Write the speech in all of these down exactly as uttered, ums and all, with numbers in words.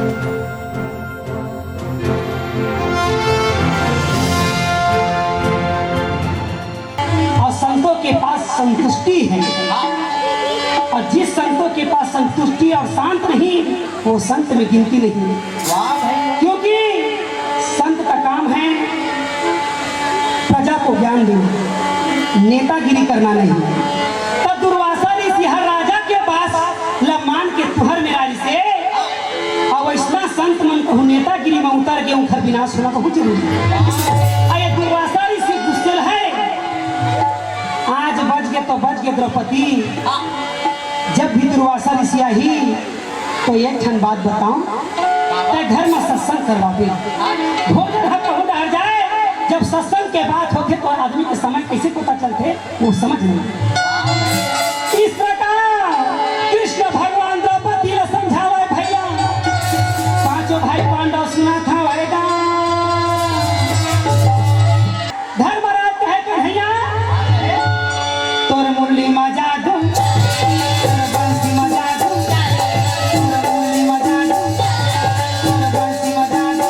और संतों के पास संतुष्टि है, और जिस संतों के पास संतुष्टि और शांत नहीं, वो संत में गिनती नहीं है। वाह भाई। क्योंकि संत का काम है प्रजा को ज्ञान देना, नेतागिरी करना नहीं। तब दुर्वासा ऋषि हर राजा के पास ल मान के तुहर मेरा से, अउ अइसना संत मन कहूँ नेतागिरी में उतर के उनकर विनाश होना बहुत जरूरी है। अउ ये दुर्वासा ऋषि गुस्सेल है, आज बच गे तो बच गे द्रौपदी, जब भी दुर्वासा ऋषि आही तो एक ठन बात बताओ, तै घर में सत्संग करवाबे, भोजन ह कहूँ डहर जाए, जब सत्संग के बात होथे तो आदमी के समय कैसे पता चलथे? वो समझ नहीं। इस प्रकार कृष्ण भगवान द्रौपदी ला समझावे, भैया, पांचों भाई पांडव सुना था, "भैया।" धर्मराज कहे, "कन्हैया, तोर मुरली मा जादू, तोर बंसी मा जादू, तोर मुरली मा जादू, तोर बंसी मा जादू।"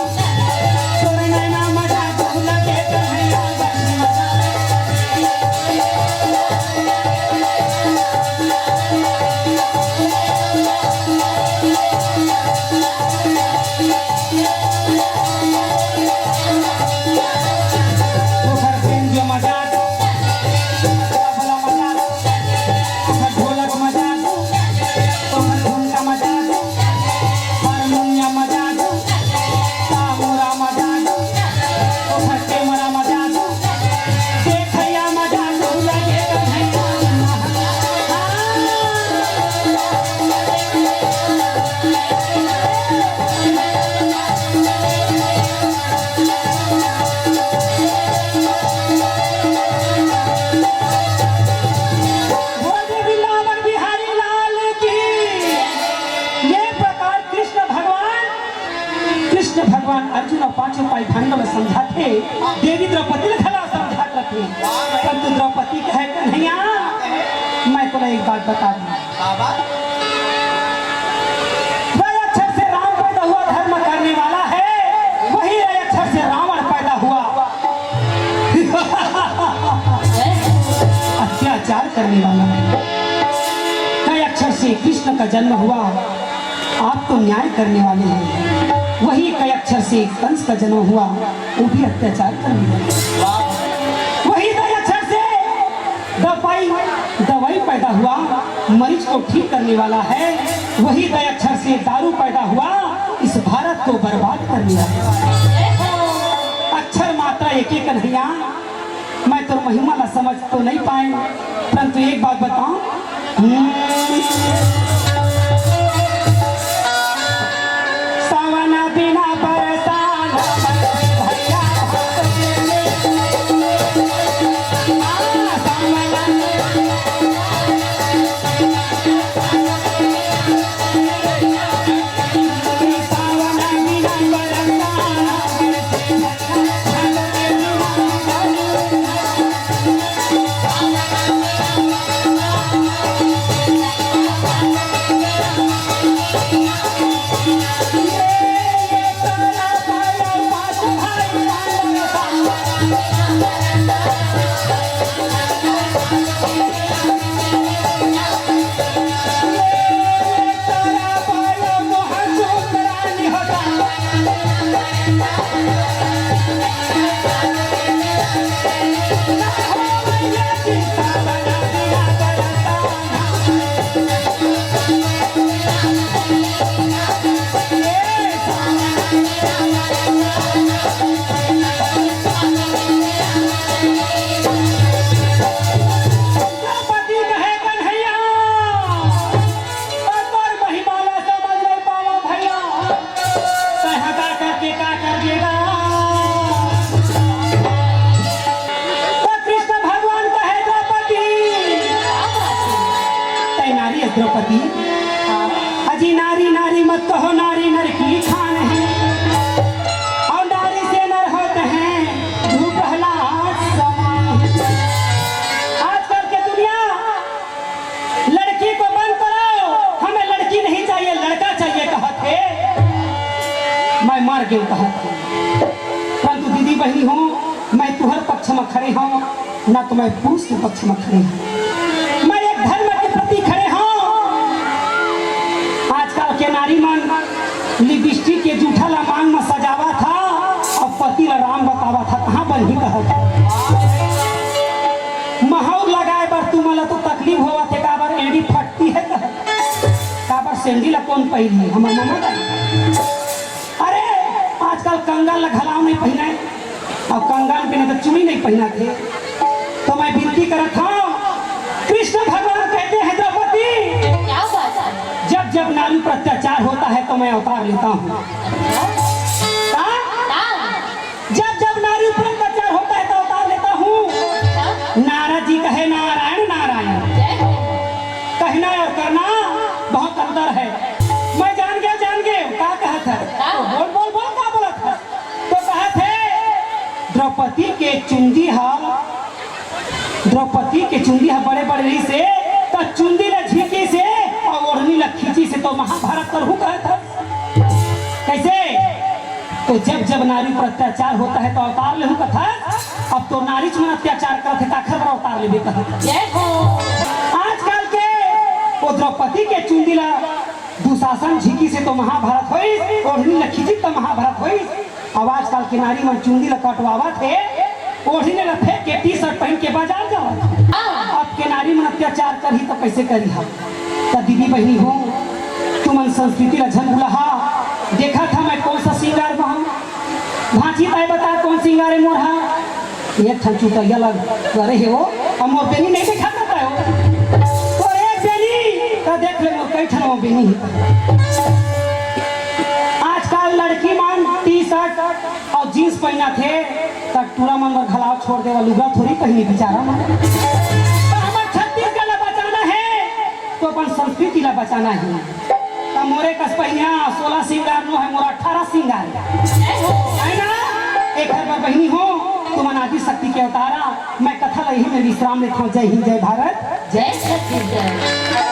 ये प्रकार कृष्ण भगवान, कृष्ण भगवान अर्जुन अउ पांचों भाई पांडव ल समझाथे, देवी द्रौपदी ल घला समझात रथे। परंतु द्रौपदी कहे, "कन्हैया, मैं तोला एक बात बता दूं।" बाबा। वही अक्षर से राम पैदा हुआ, धर्म करने वाला है, वही अक्षर से रावण पैदा हुआ, अत्याचार करने वाला है। कई अक्षर से कृष्ण का जन्म हुआ, आप तो न्याय करने वाले हैं, वही कई अक्षर से कंस का जन्म हुआ, वो भी अत्याचार करने वाले हैं। वही कई अक्षर से दवाई, दवाई पैदा हुआ, मरीज को ठीक करने वाला है, वही दया अक्षर से दारू पैदा हुआ, इस भारत को बर्बाद करने वाला है। अक्षर मात्रा एक एक, कन्हैया, मैं तो महिमा ला समझ तो नहीं पाए, परंतु एक बात बताऊं, हम्म। सावन बिना बरसाना, भैया, द्रौपदी कहे, "कन्हैया, तोर महिमा ला समझ नहीं पावा भैया, तैं हा का करके का कर देगा?" तो कृष्ण भगवान कहे, "द्रौपदी, तैं नारी है द्रौपदी, अजी नारी नारी मत कहो, नारी नर की खान है, और नारी से नर होते हैं ध्रुव प्रहलाद समान।" आजकल के दुनिया लड़की को बंद करो, हमें लड़की नहीं चाहिए, लड़का चाहिए कहत हे। के कहत हूँ। परंतु दीदी बहिनी हो, मैं तुहर पक्ष में खड़े हूँ, ना तो मैं पुरुष के पक्ष में खड़े हूँ। मैं एक धर्म के प्रति खड़े हूँ। आजकल के नारी मन लिपस्टिक के जूठा ला मांग में सजावा था और पति ला राम बतावा था, कहाँ बनही कहत। महू लगाए बर तुमन ला तो तकलीफ होवत हे, काबर एड़ी फटती है कहत। काबर सेंडिल ला कोन पहिरही, हमर ममा का। अरे, आजकल कंगन ला घलाव नहीं पहिनाए, अब कंगन के नहीं तो चूड़ी नहीं पहिनाथे। तो मैं विनती करत हूँ, कृष्ण भगवान कहते हैं, द्रौपदी, क्या बात है? जब जब नारी पर अत्याचार होता है तो मैं अवतार लेता हूँ। का? का? जब जब नारी पर अत्याचार होता है तो अवतार लेता हूँ। अच्छा। नारद जी कहे, नारायण नारायण। जय हो। कहना और करना बहुत अंतर है। मैं जान गया, जान गया, का कहत है? का? बोल, बोल, बोल, का बोलत है? तो कहत है, द्रौपदी के चुंदी हा, द्रौपदी के चुंदी हा बड़े बड़े रहिसे, त चुंदी ला झिकिसे और ओढ़नी ला खींचिसे, तो महाभारत करहूँ कहत है। कैसे? तो जब जब नारी पर अत्याचार होता है तो अवतार लेहूँ कथा। अब तो नारी मन अत्याचार करत है, काखर बर अवतार लेबे कथा। जय हो। आजकल के वो द्रौपदी के चुंदी ला दुशासन झिकिसे तो महाभारत होइस, ओढ़नी ला खींचिस तो महाभारत होइस। अब आजकल के नारी मन चुंदी ला कटवावत हे, ओढ़नी ला फेंक के टी शर्ट पहन के बाजार जावत हे। अब के नारी मन अत्याचार करही तो कैसे करही हम? त दीदी बहिनी हो, तुमन संस्कृति ला झन भुलाहा। देखत हँव मैं कौन सा श्रृंगार में हँव। भांची ताई बता कौन श्रृंगार है मोर हा? एक ठन चुतैया लग करे हे वो, अब मोर बेनी नहीं देखा करता है वो। तो एक बेनी, तो देख ले मोर कई ठन वो बेनी है। आजकल लड़की मन टी शर्ट और जींस पहिनत हे, त टूरा मन बर घलाव छोड़ देवा, लुगा थोड़ी पहिनी बेचारा मन। तो हमर छत्तीसगढ़ ला बचाना है, तो अपन संस्कृति ला बचाना है। त मोरे कस पहिनिया सोलह श्रृंगार नो है, मोर अठारह श्रृंगार है। है ना? एक हर बार बहिनी हो, तुमन आदि शक्ति के अवतारा, मैं कथा ला यही में विश्राम लेत हँव। जय हिंद, जय भारत, जय छत्तीसगढ़।